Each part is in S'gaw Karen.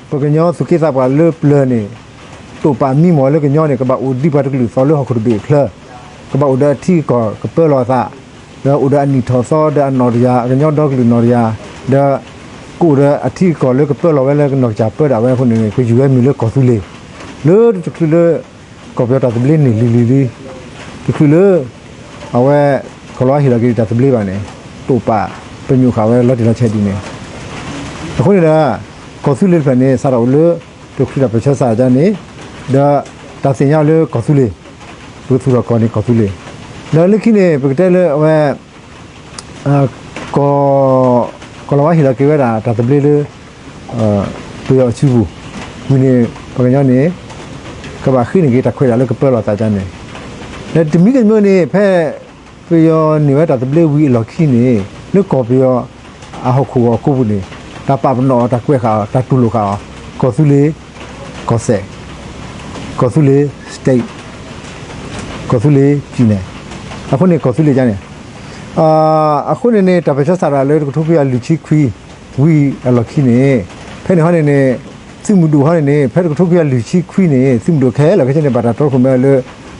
ပကညီသူၣ်က့သးပှၢ်လၢပျၢၤန့ၣ် တိာ်ပာ်မံမီၢ်လၢကညီန့ၣ် ကဘၣ်အိၣ်ဒံးပှၤတကလုာ်သီလၢဟီၣ်ခိၣ်တဘ့ၣ်အချၢ, ကဘၣ်အိၣ်ဒီးအထံအကီၢ်ကပၢလီၤအသး, ဒီးအိၣ်ဒီးအနံၣ်ထီၣ်သီ ဒီးအနီၣ်တယၢ် ကညီဒီကလုာ်နီၣ်တယၢ်, ဒီးကအိၣ်ဒီးအထံအကီၢ်လၢကပၢလီၤဝဲလၢကနီၢ်ကစၢ်ပၢဒၣ်ဝဲအဃိန့ၣ် ကယူၤဝဲမံၤလၢကီၢ်သူလ့ၤ, လၢတချုးလၢ ကီၢ်ပယီၤတၢ်သဘျ့န့ၢ်လံၤလံၤလံ, တချုးလၢ အဝဲ ကီၢ်လီၤဝါဟ့ၣ်လီၤက့ၤတၢ်သဘျ့ဘၣ်န့ၣ် တိာ်ပာ်ပညိၣ်ဃာ်ဝဲလီၤတံၢ်လီၤဆဲးဒ်န့ၣ်, အဃိန့ၣ်ဒီး ကီၢ်သူလ့ၤတဖျၢၣ်န့ၣ် စးထီၣ်အိၣ်လၢ တချုးတၢ်ပၢဆှၢစးဒ်န့ၣ်, ဒီးတၢ်သ့ၣ်ညါလၢကီၢ်သူလ့ၤ, ပကသူၣ်ထီၣ်ကီၢ်န့ၣ်ကီၢ်သူလ့ၤ, ဒီးလၢခံန့ၣ် ပကတဲလၢအဝဲ ကီၢ် ကီၢ်လီၤဝါဟ့ၣ်လီၤက့ၤဝဲဒၣ်တၢ်သဘျ့လၢ ပယီၤအစုပူၤ, ဝံၤန့ၣ် ပှၤကညီန့ၣ် ကဘၣ်ဃ့န့ၢ်က့ၤတၢ်ခွဲးဒၣ်လၢကပၢလီၤသးဒ်န့ၣ်, ဒီးတမံၤတမံၤန့ၣ် ဖဲ ပယီၤန့ၢ်ဝဲတၢ်သဘျ့ဝံၤအလီၢ်ခံန့ၣ် လၢကီၢ်ပယီၤ အဟီၣ်ခိၣ်ဂီၤကိးပူၤန့ၣ် တၢ်ပာ်ပနီၣ်အီၤ တၢ်ကွဲးဃာ်အီၤ တၢ်တူၢ်လိာ်ဃာ်အီၤ ကီၢ်သူလ့ၤ ကီၢ်စဲၣ်, ကီၢ်သူလ့ၤ state, ကီၢ်သူလ့ၤ ပြည်နယ်, အဃိန့ၣ်ကီၢ်သူလ့ၤဒ်န့ၣ်, အဃိန့ၣ်န့ၣ် တၢ်ပၢဆှၢစးထီၣ်လၢတကထိခွံကယၤလွံၢ်ဆံခွံ ဝံၤအလီၢ်ခံန့ၣ်, ဖဲန့ၣ်ဟီန့ၣ်န့ၣ် သုးမုၢ်ဒိၣ်ဟီန့ၣ်န့ၣ် ဖဲတကထိခွံကယၤလွံၢ်ဆံခွံန့ၣ် သုးမုၢ်ဒိၣ်ခဲလၢာ်ခဲဆ့န့ၣ် ဘၣ်တၢ်တီခိၣ်မဲလၢ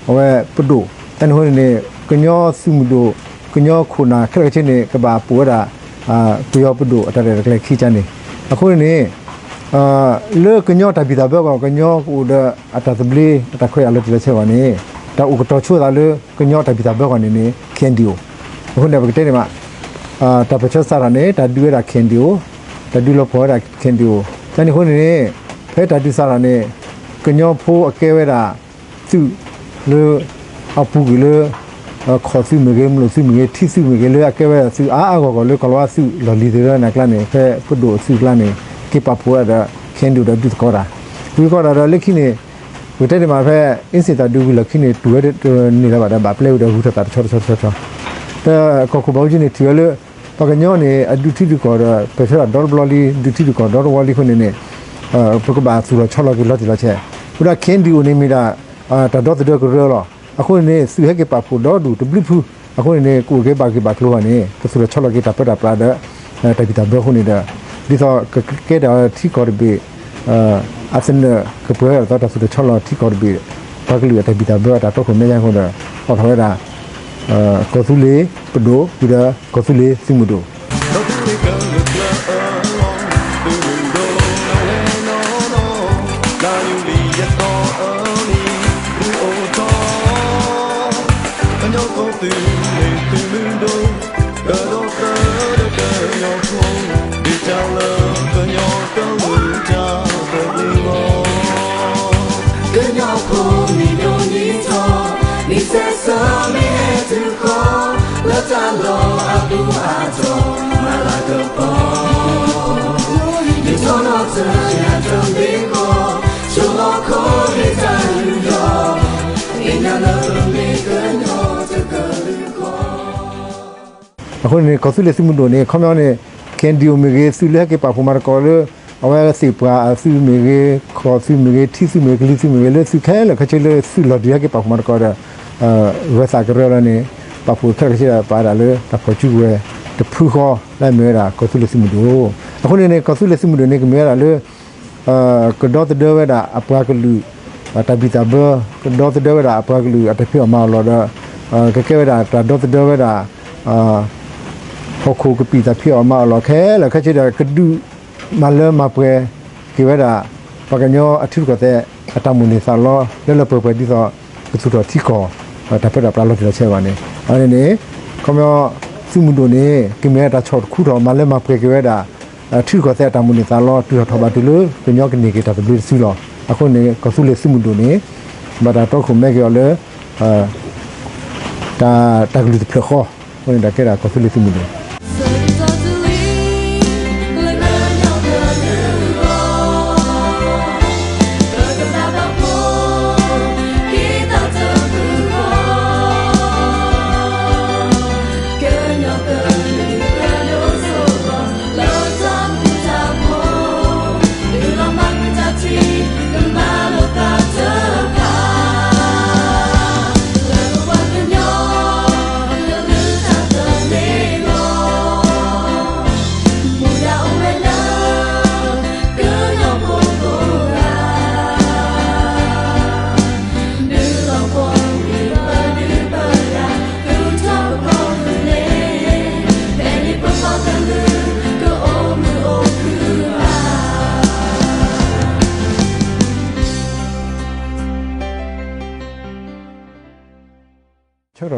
အဝဲပဒိၣ်, တၢ်န့ၣ်အဃိန့ၣ်န့ၣ် ကညီသုးမုၢ်ဒိၣ် ကညီခိၣ်နၢ်ခဲလၢာ်ခဲဆ့န့ၣ် ကဘၣ်ပိာ်ဝဲဒၣ် ပယီၤပဒိၣ်အတၢ်ရဲၣ်တၢ်ကျဲၤခံကန့ၣ်, အဃိန့ၣ်န့ၣ် လၢကညီတၢ်ဘံၣ်တၢ်ဘၢအဂီၢ် ကညီကအိၣ်ဒီးအတၢ်သဘျ့အတၢ်ခွဲးအလီၤတံၢ်လီၤဆဲးအဂီၢ်န့ၣ် တၢ်အိၣ်ကတီၤဆိသးလၢကညီတၢ်ဘံၣ်တၢ်ဘၢအဂီၢ်န့ၣ်န့ၣ် KNDO, အဃိန့ၣ် ပကတဲန့ၣ်မး တၢ်ပၢဆှၢစးထီၣ်န့ၣ် တၢ်ဒုးဝဲဒၣ် KNDO, တၢ်ဒုးလီၤပှီၢ်ဝဲဒၣ် KNDO, တၢ်န့ၣ်အဃိန့ၣ်န့ၣ် ဖဲတၢ်ဒုးစးထီၣ်န့ၣ် ကညီဖိအကဲဝဲဒၣ် သုးလၢ အပူၤကွံာ်လၢ ခီၣ်သုးမ့ၢ်ဂ့ၤ မလိၣ်သုးမ့ၢ်ဂ့ၤ ထံသုးမ့ၢ်ဂ့ၤ လၢအကဲဝဲဒၣ်သုးအါအါဂီၢ်ဂီၢ်လၢကီၢ်လီၤဝါသုးလီၢ်လံၤသ့ၣ်တဖၣ်န့ၣ်အကျါန့ၣ် ဖဲပဒိၣ်အသုးအကျါန့ၣ် က့ၤပာ်ဖှိၣ်ဝဲဒၣ်ဒီး KNDO ဒီးဒုးသကိးတၢ်, ဒုးသကိးတၢ်ဒီးလၢခံန့ၣ် ပကတဲန့ၣ်မးဖဲ အ့စ့ၣ်တၢ်ဒုးဝံၤလီၢ်ခံန့ၣ် တုၤဝဲတန့ၢ်လၢၤဘၣ်ဒီး ဘၣ်ပျဲဝံၤဒီးဂုၤထီၣ်သးတဆီတဆီတဆီတဆီ, ဒီးကီၢ်ခိၣ်ဘၣ်အူကၠံန့ၣ်ထံၣ်ဝဲလၢ ပှၤကညီန့ၣ် အဒုးထံဒုးကီၢ်ဒီး ပၢၢ်ဆၢတၢ်ဒီတဘျီလံ ဒုးထံဒုးကီၢ်ဒီတဝီလံအဃိန့ၣ်န့ၣ် ပကဘၣ်သူၣ်ထီၣ်ဆီလီၤက့ၤလီၤတံၢ်လီၤဆဲး, ဝံၤဒီး KNDO န့ၣ်မ့ၢ်ဒၣ် တၢ်ဒီသဒၢကရၢလီၤ. အဃိန့ၣ်န့ၣ် သုးဟဲက့ၤပာ်ဖှိၣ်ဒီဒူၣ်တဘျုးဖု, အဃိန့ၣ်န့ၣ် ကအိၣ်က့ၤဘၣ်ဂ့ၢ်ဘၣ်ကျိၤအဂီၢ်န့ၣ် ကသူၣ်ထီၣ်ဆီလီၤက့ၤတၢ်ပၢတၢ်ပြးဒီး တၢ်ဘံၣ်တၢ်ဘၢအဃိန့ၣ်ဒီး ဒ်သိးကကဲထီၣ်ထံကီၢ်တဘ့ၣ် အသနၢၣ်ကပှဲၤအသိး တၢ်သူၣ်ထီၣ်ဆီလီၤထံကီၢ်တဘ့ၣ် ပှၤကလုာ်အတၢ်ဘံၣ်တၢ်ဘၢအတၢ်တီခိၣ်မဲာ်ညါအဃိဒီး အိးထီၣ်ဝဲဒၣ် ကီၢ်သူလ့ၤပဒိၣ် ဝံၤဒီးကီၢ်သူလ့ၤသုးမုၢ်ဒိၣ် သုးမုၢ်ဒိၣ် ကညီဖိသုးမုၢ်ဒိၣ် ကဒီသဒၢကညီဖိ ဒုးတၢ်လၢကညီကလုာ်တၢ်သဘျ့လီၤ. ကညီဖိမံၤဒိၣ်မံၤထီ မံၤစဲးဆၢမ့ၢ်ဟဲတုၤဃီ လၢတၢ်လီၢ်အပူၤအတီၢ် မၤလၤကပီၤ ယထီၣ်နီၣ်တယၢ်တဘ့ၣ်ဃီ ဆိလီၤခီဂ့ၤတၢ်ယူးယီၣ် သ့ၣ်ညါလၢပမ့ၢ်ကညီတကလုာ်ဃီ အဃိန့ၣ် ကီၢ်သူလ့ၤသုးမုၢ်ဒိၣ်န့ၣ် ခီပညီန့ၣ် KNDO မ့ၢ်ဂ့ၤ သုးလၢဟဲက့ၤပာ်ဖှိၣ်မၤသကိးလၢ အဝဲသ့ၣ်ပှၢ်အသုးမ့ၢ်ဂ့ၤ ခီၣ်သုးမ့ၢ်ဂ့ၤ ထံသုးမ့ၢ်ဂ့ၤ ကလံၤသုးမ့ၢ်ဂ့ၤ လၢသုးခဲလၢာ်ခဲဆ့လၢသုးလီၢ်ဒုးဟဲက့ၤပာ်ဖှိၣ်မၤသကိးဒီး ဂၢၤသးကရၢလီၤန့ၣ် ပာ်ဖှိၣ်ခဲလၢာ်ခဲဆ့ဒီး ပာ်ဒၣ်လၢတၢ်ဖီၣ်စုကဝဲၤတဖုဃီ လၢအမ့ၢ်ဝဲဒၣ် ကီၢ်သူလ့ၤသုးမုၢ်ဒိၣ်. အဃိန့ၣ်န့ၣ် ကီၢ်သူလ့ၤသုးမုၢ်ဒိၣ်န့ၣ် ကမ့ၢ်ဝဲဒၣ်လၢ ကဒီသဒၢဝဲဒၣ်အပှၤကလုာ် တၢ်ဘံၣ်တၢ်ဘၢ, ကဒီသဒၢဝဲဒၣ်အပှၤကလုာ်အတၢ်ဖံးအီၣ်မၤအီၣ်လီၢ်ဒီး ကကဲဝဲဒၣ်တၢ်ဒီသဒၢဝဲဒၣ် ဟီၣ်ခိၣ်ကပံာ်တၢ်ဖံးအီၣ်မၤအီၣ်လီၢ်ခဲလၢာ်ခဲဆ့ဒီး ကဒုးမၤလၢမၤပှဲၤက့ၤဝဲဒၣ် ပှၤကညီအထံရူၢ်ကီၢ်သဲးအတၢ်မိၣ်န့ၢ်သးလီ လၢလၢပှဲၤပှဲၤဒ်သိး ကသူၣ်ထီၣ်ထံကီၢ် တၢ်ပၢတၢ်ပြးလီၤတံၢ်လီၤဆဲးအဂီၢ်န့ၣ် အဝဲန့ၣ်န့ၣ် ခီပညီ သုးမုၢ်ဒိၣ်န့ၣ် ကမ့ၢ်တၢ်ဆီၣ်တခူထီၣ်မၤလၢမၤပှဲၤက့ၤဝဲဒၣ် ထံရူၢ်ကီၢ်သဲးအတၢ်မိၣ်န့ၢ်သးလီ တုၤထီၣ်ထီၣ်ဘၣ်တုၤလၢ ကညီကန့ၢ်က့ၤတၢ်သဘျ့တစုလီၤ. အဃိန့ၣ် ကီၢ်သူလ့ၤသုးမုၢ်ဒိၣ်န့ၣ် ဘၣ်တၢ်တီခိၣ်မဲာ်က့ၤအီၤလၢ တၢ် တၢ်ကလုၢ်တဖျၢၣ်ဃီ အဃိန့ၣ် တၢ်ကဲဒၣ်ကီၢ်သူလ့ၤသုးမုၢ်ဒိၣ်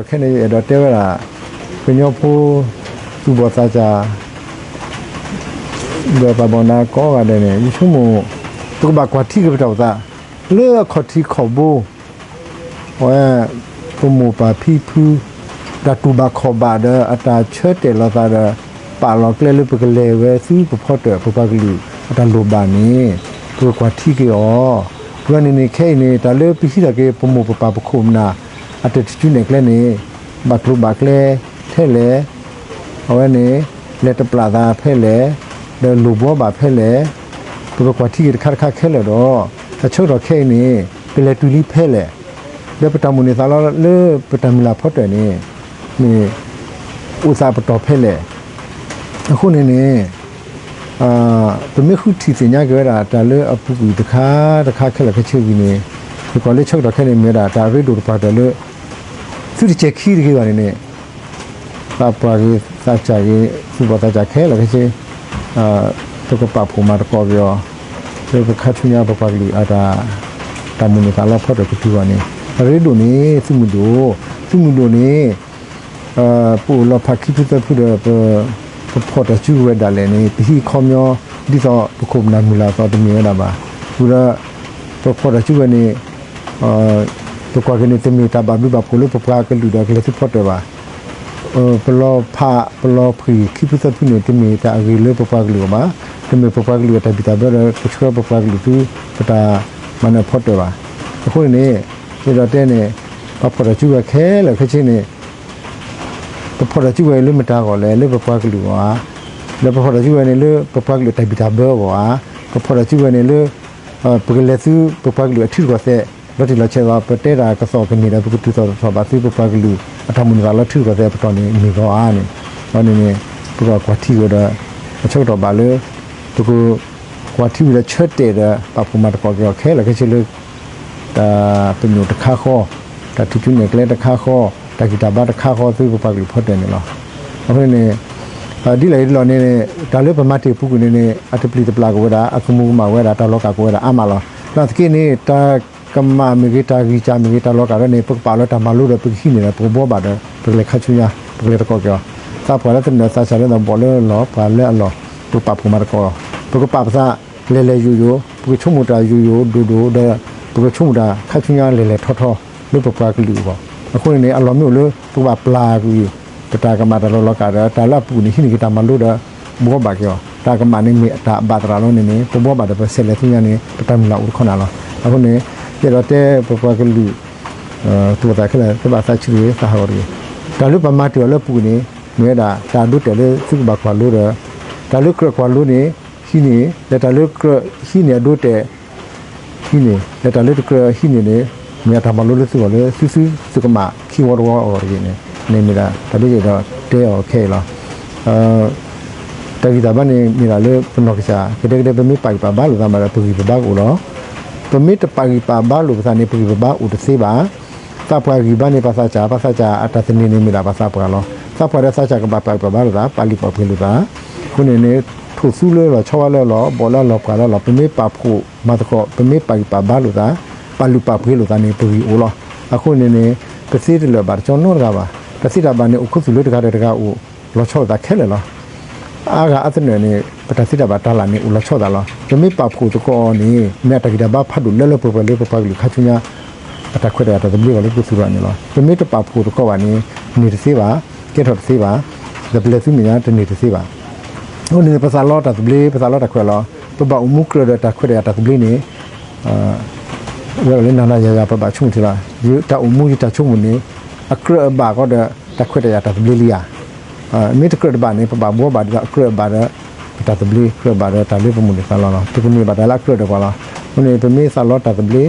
ခဲန့ၣ် ယအဲၣ်ဒိးတဲဝဲဒၣ် ကညီဖိ သူၣ်ဘီၣ်သးစၢ် ဒီးသးဘီၣ်နၤကိးဂၤဒဲးန့ၣ် ယဆိကမိၣ် ပကဘၣ်ကွၢ်ထံက့ၤပတၢ်အိၣ်သး လၢအခီၣ်ထံးခီၣ်ဘိ အဝဲ ပမိၢ်ပၢ်ဖံဖု တၢ်တူၢ်ဘၣ်ခီၣ်ဘၣ်ဒီး အတၢ်ဆၢတဲာ်လီၤသးဒီး ပာ်လီၤကျဲလၢပကလဲၤဝဲဆူပဖီတၢၣ် ပပှၤကလုာ်အတၢ်လိၣ်ဘၣ်န့ၣ် ပကကွၢ်ထံက့ၤအီၤ. ပဝဲန့ၣ်န့ၣ် ခဲအံၤန့ၣ် တၢ်လၢပဟံးထီၣ်က့ၤ ပမိၢ်ပပၢ်ပခိၣ်ပနၢ် အတၢ်တစုနဲၣ်ကျဲန့ၣ် ဘၣ်ကျိၤဘၣ်ကျဲထဲလဲၣ် အဝဲန့ၣ် လဲၤတပျၢ်သးဖဲလဲၣ်, ဒီးလိၣ်ဘှီဘၣ်ဖဲလဲၣ်, ပကကွၢ်ထံက့ၤတခါတခါခဲလၢာ်ဒီး တၢ်ဆၢကတီၢ်ခဲအံၤန့ၣ် ပလဲၤတုၤလံဖဲလဲၣ်, ဒီးပတၢ်မိၣ်န့ၢ်သးလီလၢပတၢ်မုၢ်လၢ်ဖီတၢၣ်န့ၣ် မ့ၢ်အိၣ်သးပတီၢ်ဖဲလဲၣ်. အဃိန့ၣ်န့ၣ် ပမ့ၢ်ဃုထံၣ်သ့ၣ်ညါက့ၤဝဲဒၣ် တၢ်လၢအပူၤကွံာ်တခါတခါခဲလၢာ်ခဲဆ့ဝံၤန့ၣ် ယကွၢ်လၢဆၢကတီၢ်ခဲအံၤန့ၣ် မ့ၢ်ဝဲဒၣ်တၢ်အရ့ဒိၣ်တပှၤတၢၢ်လၢ သုတစဲၤခံတဂ့ၤဘၣ်န့ၣ်န့ၣ် သးပှၢ်ဂ့ၤသးစၢ်ဂ့ၤ သူၣ်ဘီၣ်သးစၢ်ခဲလၢာ်ခဲဆ့ ပကပာ်ဖှိၣ်မၤသကိးက့ၤအီၤ လၢပခါဆူညါပပှၤကလုာ်အတၢ် တၢ်မိၣ်န့ၢ်သးလီဖီတၢၣ်ကတုၤအဂီၢ်န့ၣ် အရ့ဒိၣ်န့ၣ် သုးမုၢ်ဒိၣ်, သုးမုၢ်ဒိၣ်န့ၣ် ပအိၣ်လီၤဖးခံဖုသၢဖုဒီး ပဖီၣ်တၢ်စုကဝဲၤဒၣ်လဲာ်န့ၣ် ပဟံးခီပညီ ဒ်သိးပခိၣ်ပနၢ်မုၢ်လၢ်အသိးတမ့ၢ်ဝဲဒၣ်ဘၣ်. ဃုာ်ဒီး ပဖီၣ်တၢ်စုကဝဲၤန့ၣ် ပကွၢ်က့ၤန့ၣ် တမ့ၢ်တၢ်ဘၣ်ဘျုးဘၣ်ဖှိၣ်လၢပပှၤကလုာ်ဒီးကလဲၤဆူဖီတၢၣ်ဘၣ်. ပလီၤဖး ပလီၤဖှံၣ်ခံဖုသၢဖုန့ၣ် တမ့ၢ်တၢ်အဂ့ၤလၢပပှၤကလုာ်အဂီၢ်ဘၣ်. တမ့ၢ်ပပှၤကလုာ်အတၢ်ဘံၣ်တၢ်ဘၢဒီး ပဆှၢပပှၤကလုာ်ဆူ ပတၢ်မၤနၢၤဖီတၢၣ်ဘၣ်. အဃိန့ၣ်န့ၣ် ယအဲၣ်ဒိးတဲန့ၣ် ပဖီၣ်တၢ်စုကဝဲၤခဲလၢာ်ခဲဆ့န့ၣ် ပဖီၣ်တၢ်စုကဝဲၤလၢမတၤအဂီၢ်လဲၣ်, လၢပပှၤကလုာ်အဂီၢ်ဧါ, ဒီးပဖီၣ်တၢ်စုကဝဲၤန့ၣ်လၢပပှၤကလုာ်အတၢ်ဘံၣ်တၢ်ဘၢအဂီၢ်ဧါ, ပဖီၣ်တၢ်စုကဝဲၤန့ၣ်လၢ ပကလဲၤဆူပပှၤကလုာ်အထံရူၢ်ကီၢ်သဲး လီၤတံၢ်လီၤဆဲးလီၤ ပတဲတၢ်ကသီၣ်ကန့ၢ်ဒီး ပကတုၤသိးထီၣ်ဘၣ်ဆူပပှၤကလုာ်အတၢ်မိၣ်န့ၢ်သးလီထံရူၢ်ကီၢ်သဲးပတီၢ်န့ၣ်မ့ၢ်ဂ့ၤဧါန့ၣ်, အန့ၣ်န့ၣ် ပကကွၢ်ထံက့ၤဒီး အဆၢကတီၢ်ဘၣ်လၢ ပက ကွၢ်ထံဝံၤဒီးဆၢတဲာ်ဒီး ပာ်ဖှိၣ်မၤသကိးက့ၤအီၤခဲလၢာ်ခဲဆ့လၢ တၢ်ပညိၣ်တခါဃီ, တၢ်ထံၣ်စုနဲၣ်ကျဲတခါဃီ, တၢ်ဂံၢ်တၢ်ဘါတခါဃီ သုပပှၤကလုာ်ဖီတၢၣ်န့ၣ်လီၤ. အဃိန့ၣ် ဒ်လဲၣ်ဒ်လဲၣ်န့ၣ် တၢ်လၢပမၤတ့ၢ်အပူၤကွံာ်န့ၣ်န့ၣ် အတပျံၤတပျၢ်က့ၤဝဲဒၣ်, အကမူၤကမၣ်ဝဲဒၣ်, တၢ်လီၤကးက့ၤဝဲဒၣ်အါမးလီၤ. နာ်သက့န့ၣ် တၢ်ကမၣ်မ့ၢ်ဂ့ၤ တၢ်ဂံၢ်စၢ်မ့ၢ်ဂ့ၤ တၢ်လီၤကးဒီးန့ၣ် ပကပာ်လၢတၢ်မၤလိဒီး ပကဟံးန့ၢ်ဒီး ပကဘှီဘၣ်ဒီး ပကလဲၤခါဆူညါ ပကလဲၤသကိးက့ၤအီၤ, သးပှၢ်လၢသနၢၣ်သးစၢ်လၢသးဘီၣ်လၢအလီၢ် ပှၤလၢအလီၢ် ပကပာ်ဖှိၣ်မၤသကိးအီၤ, ပကပာ်ပသး လဲၤလဲၤယိာ်ယိာ်, ပကဆိကမိၣ်တၢ်ယိာ်ယိာ်ဒိၣ်ဒိၣ်ဒီး ပကဆိကမိၣ်တၢ်ခါဆူညါလဲၤလဲၤထီထီ လၢပပှၤကလုာ်အဂီၢ်, အဃိန့ၣ်န့ၣ် အလီၢ်မ့ၢ်အိၣ်လၢ ပကဘၣ်ပျၢ်ကွံာ် ပတၢ်ကမၣ်တၢ်လီၤလီၤကးဒီး တၢ်လၢအပူၤန့ၣ် ဟံးန့ၢ်က့ၤတၢ်မၤလိဒီး ဘှီဘၣ်က့ၤအီၤ, တၢ်ကမၣ်န့ၣ်မ့ၢ်တၢ်အဘၣ်သရၣ်လီၤန့ၣ်န့ၣ် ပဘှီဘၣ်ဒီးပဆဲးလဲၤဆူညါန့ၣ် ပတၢ်မုၢ်လၢ်အိၣ်တခီနၤလီၤ. အဃိန့ၣ် ယအဲၣ်ဒိးတဲပပှၤကလုာ် သူၣ်ဘီၣ်သးစၢ်ခဲလၢာ် သဘၣ်သးဆံးတဂ့ၤ သးဟးဂီၤတဂ့ၤ, တၢ်လၢပမၤတ့ၢ်အီၤလၢအပူၤန့ၣ် မ့ၢ်ဝဲဒၣ် တၢ်အဒိအတဲာ်လၢသုကဘၣ်ကွၢ်လိဒီး တၢ်လၢကြၢးကွၢ်လိန့ၣ် ဟံးန့ၢ်, ဒီးတၢ်လၢကြၢးဟံးန့ၢ်အဒိအတဲာ် ဟံးန့ၢ်, ဒီးတၢ်လၢတကြၢးဟံးန့ၢ်န့ၣ် မ့ၢ်အတၢ်မၤလိလၢသုဂီၢ်လၢသုသုသုကမၣ်ခံဝီတဝီအဂီၢ်တဂ့ၤန့ၣ်, န့ၣ်မ့ၢ်ဒၣ်တၢ်လၢယအဲၣ်ဒိးတဲအီၤခဲအံၤလီၤ. တၢ်ဂံၢ်တၢ်ဘါန့ၣ် မ့ၢ်ဒၣ်လၢပနီၢ်ကစၢ် ကဒဲကဒဲ ပမ့ၢ်ပာ်ဂံၢ်ပာ်ဘါလိာ်သးမးဒီး ပဂံၢ်ပဘါကအိၣ်လီၤ. ပမ့ၢ်တပာ်ဂံၢ်ပာ်ဘါလိာ်ပသးန့ၣ် ပဂံၢ်ပဘါအိၣ်တသ့ဘၣ်. သးပှၢ်ဂံၢ်ဘါန့ၣ် ပှၤသးစၢ်, ပှၤသးစၢ်အတၢ်သန့ၤန့ၣ် မ့ၢ်ဒၣ်ပှၤသးပှၢ်လီၤ. သးပှၢ်ဒီးသးစၢ်ကဘၣ်ပာ်ဂံၢ်ပာ်ဘါလိာ်သး, ပာ်လုၢ်ပာ်ပှ့ၤလိာ်သး. အဃိန့ၣ်န့ၣ် ထိၣ်သူလၢလီၤဆီဝါလၢအလီၢ်, ဘီၣ်လၢအလီၢ်ပှၢ်လၢအလီၢ်, ပမ့ၢ်ပာ်ဖှိၣ်မၤသကိး, ပမ့ၢ်ပာ်ဂံၢ်ပာ်ဘါလိာ်သး, ပာ်လုၢ်ပာ်ပှ့ၤလိာ်သးန့ၣ် ပဂံၢ်အိၣ်လီၤ. အဃိန့ၣ်န့ၣ် ပသ့တလၢာ်ဘၣ်တကၠီနီတဂၤဘၣ်. တၢ်သ့တၢ်ဘၣ်န့ၣ် အိၣ်ခူသူၣ်လၢတဂၤဒီးတဂၤအိၣ် လီၤဆီလိာ်သးခဲလၢာ်လီၤ. အါဂၤအါသနၢၣ်န့ၣ် ပတၢ်သ့တၢ်ဘၣ်တၢ်လၢ်န့ၣ် အိၣ်လီၤဆီသးလီၤ. ပမ့ၢ်ပာ်ဖှိၣ်သကိးအီၤန့ၣ် မ့ၢ်အတၢ်ဂံၢ်တၢ်ဘါဖးဒိၣ်လၢလၢပှဲၤပှဲၤလၢပပှၤကလုာ်ခါဆူညါ အတၢ်ခွဲးတၢ်ယာ်တၢ်သဘျ့အဂီၢ်လၢပကသူၣ်ထီၣ်န့ၣ်လီၤ. ပမ့ၢ်တပာ်ဖှိၣ်သကိးဘၣ်န့ၣ် န့ၢ်တသ့ဘၣ်, ကဲထီၣ်တသ့ဘၣ်, ဒီးပလဲၤဆူမဲာ်ညါတန့ၢ်တသ့ဘၣ်. အဃိန့ၣ် ပသးလီတၢ်သဘျ့, ပသးလီတၢ်ခွဲးလီၤ. ပဘၣ်အိၣ်မူကြၢးဒီးတၢ်ခွဲးတၢ်ယာ်တၢ်သဘျ့န့ၣ် ဝဲဒၣ်လၢနၤနၤယၤယၤ ပဘၣ်ဆိကမိၣ်ထံလီၤ. ယတၢ်အိၣ်မူ ယတၢ်ဆိကမိၣ်န့ၣ် အကြၢးအဘၣ်ဃီဒီး တၢ်ခွဲးတၢ်ယာ်တၢ်သဘျ့လံဧါ. မ့ၢ်တကြၢးတဘၣ်န့ၣ် ပဘၣ်ဘှီဘၣ်ဒ်သိးအကြၢးအဘၣ်ဒီး ပတၢ်သဘျ့, ကြၢးဘၣ်ဒီးတၢ်လၢပမိၢ်န့ၢ်သးလီလီၤ. ပကန့ၢ်ဘၣ်တၢ်လၢအကြၢးဒီးပှၤလီၤ. အဃိန့ၣ် ပမ့ၢ်သးလီတၢ်သဘျ့, သးလီ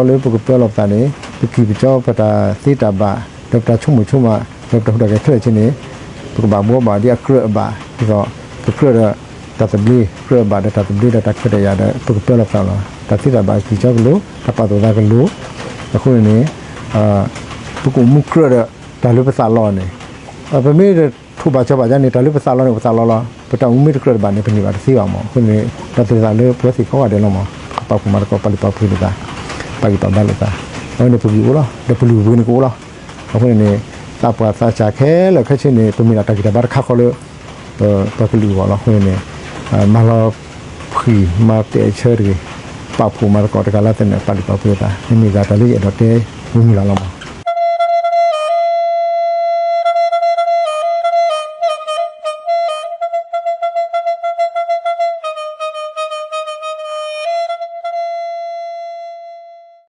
လၢပကပၢလီၤပသးန့ၣ် ပကံၢ်ပကၠီပတၢ်သ့တၢ်ဘၣ် ဒီးပတၢ်ဆိကမိၣ်ဆိကမး ဒီးပတၢ်ဟူးတၢ်ဂဲၤခဲလၢာ်ဆ့န့ၣ် ပကဘၣ်ဘှီဘၣ်ဒ်အကြၢးအဘၣ် ဒ်သိး ပကြၢးဒီးတၢ်သဘျ့, ကြၢးအဘၣ်ဒီးတၢ်သဘျ့ဒီးတၢ်ခွဲးတၢ်ယာ်ဒီး ပကပၢလီၤပသးလီၤ. တၢ်သ့တၢ်ဘၣ်ကံၢ်ကၠီကလိၤ, တၢ်ပာ်သူၣ်ပာ်သးကလိၤ, အဃိန့ၣ်န့ၣ် ပကအိၣ်မူကြၢးဒီး တၢ်လၢပသးလီန့ၣ် ပမ့ၢ်ထိၣ်ဘၣ်ကၠီဘၣ်ယါန့ၣ် တၢ်လၢပသးလီန့ၣ် ပသးလီလီၤ. ပတၢ်အိၣ်မူမ့ၢ်တကြၢးတဘၣ်န့ၣ် ပန့ၢ်ဘၣ်တသ့ဘၣ်မး. အဃိန့ၣ် တၢ်သ့ၣ်သးလၢပဝဲသ့ၣ်ကိးဂၤဒဲးလီၤမး. ပကပာ်ဖှိၣ်မၤသကိး ပာ်လုၢ်ပာ်ပှ့ၤလိာ်သး, ပာ်ဂံၢ်ပာ်ဘါလိာ်သး, အဝဲန့ၣ်ပဂံၢ်အိၣ်လီၤ. ဒီးပလုၢ်ပှ့ၤန့ၣ်ကအိၣ်လီၤ. အဃိန့ၣ်န့ၣ် သးပှၢ်သးစၢ်ခဲလၢာ်ခဲဆ့န့ၣ် ပမ့ၢ်ဒၣ်တၢ်ဂံၢ်တၢ်ဘါတခါဃီလၢ ပကလုာ်အဂီၢ်လီၤ. အဃိန့ၣ် မၤလီၤဖှံမၤတဲာ်ဆၢတဂ့ၤ, ပာ်ဖှိၣ်မၤသကိးတဂၤလၢ်လၢ်န့ၣ် ပာ်လုၢ်ပာ်ပှ့ၤသး မ့ၢ်ဂ့ၤတၢ်လၢယအဲၣ်ဒိးတဲမုာ်မုာ်လီၤလီၤမး.